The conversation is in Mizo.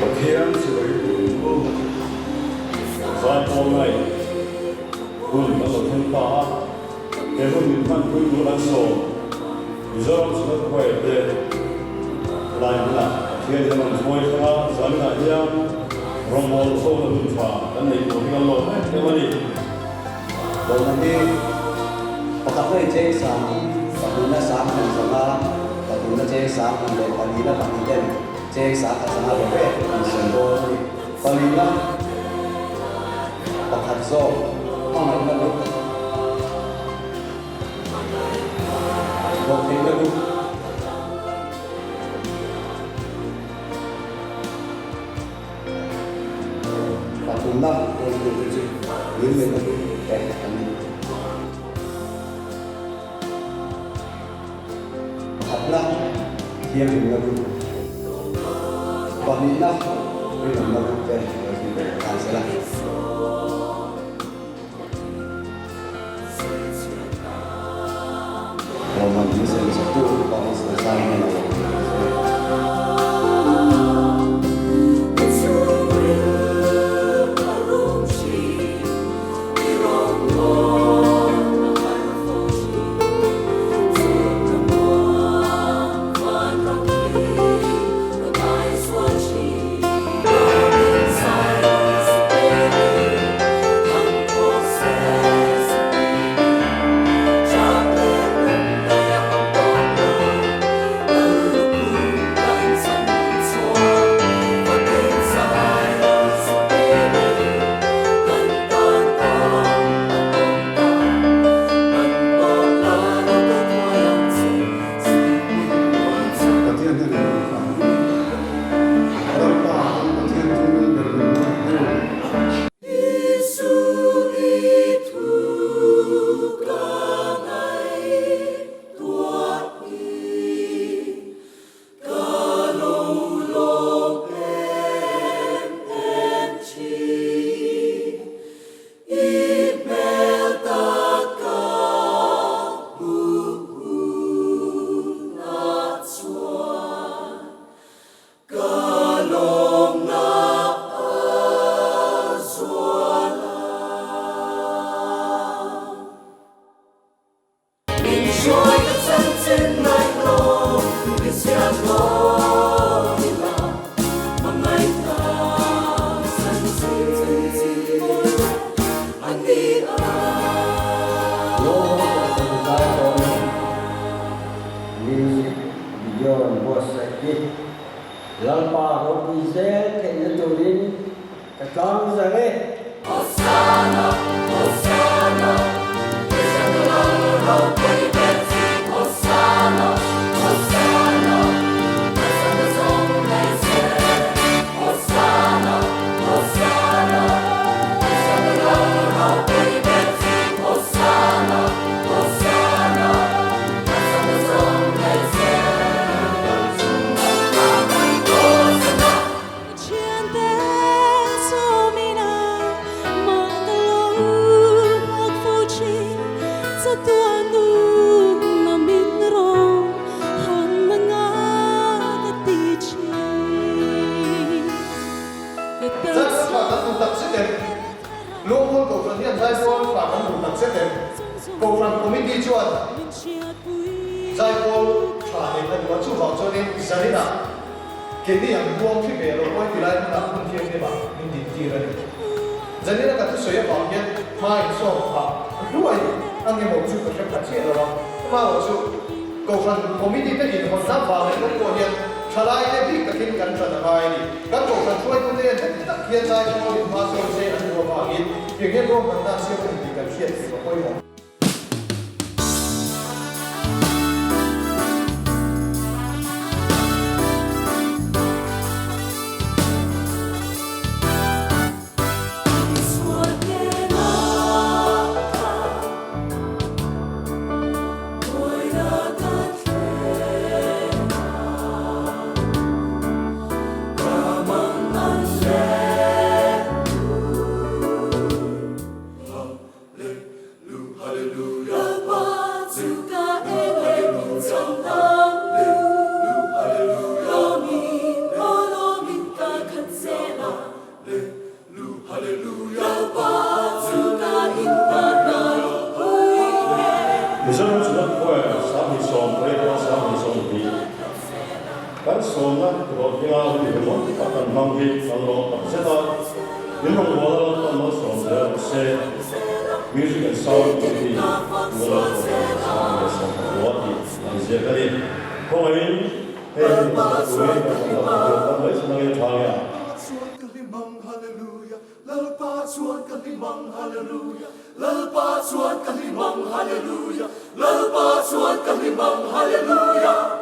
Pathian chibai tur u Zaipawl ngai hun kan lo thleng ta a, he hun min hmanpui tur an sawm Mizoram Synod Choir te lai hmunah Pathian hian rawn hruai thleng a, zaninah hian rawngbawl chhawna hun tha kan nei tur hi kan lawm em em a ni. Lawmna hi pakhat na incheng sang, pahnihna sang han zanga, pathumna cheng sang han leh palina pahnih ten cheng sang khat zanga ve ve an sawi dawn a ni. Palina pakhat zawk hmangaihna lut dawhtheihna lut. Pathumna dawn tur te chu min neihna tur te an ni. Pakhatna thianghlimna lut, pahnihna rinawmna lut te lo zui ve nghal se la. Roman in sem saktu upa Israel zai hian a lo ti ve zel. Pathian hian in rawn hlan a ni. Lalpa kan Pathian chu nung ber ber hmang hleu. Lawmawm Kohhran Zaipawl Music Video an buatsaih hi Lalpa ropui zel theihna turin ka tlang zar e. Hosanna, Hosanna, Hosanna, Hosanna, Hosanna, Hosanna, Hosanna, Hosanna, Thiante sawmina mah ka lo hak fo thin, chatuan nunna min rawn hawn na nga ka ti thin. Ka Zaipawl tha kan duh tak zet em? Luangmual Kohhran hian zaipawl tha kan duh tak zet em? Kohhran Committee chuan zaipawl tha nei a duh a, chuvang chuanin Zaninah Keini ang buang thi ve lo pawi ti lai hmunah hmun thianghlim ah min din tir a ni. Zanina ka thusawi avang hian hma in sawm phah hluai a ngemaw chu ka hre pha chiah lo a, amaherawh chu Kohhran Committee te inhawnna vang leh bawk pawh hian thalai te bik takin kan ṭan a ngai a ni. Kan Kohhran hruaitute hian heti tak hian zai pawl in hma sawn se an duh avangin tiang hian ruahmanna a siam a ni tih kan hriat theih a pawimawh. Rawngbawlna hlawhtlinga hun hlawm tak kan hmang hi kan lawm tak zet a, in rawngbawlna lalpan malsawm zel rawh se. Music and Sound Committee Muallo 10,015 tih an ziak a ni. Khawngaihin hei hi min hrilh turin kan rawn dah tur kan mai chhan angin tha nge a. Lalpa chuan ka hlim ang Hallelujah Lalpa chuan ka hlim ang Hallelujah Lalpa chuan ka hlim ang Hallelujah.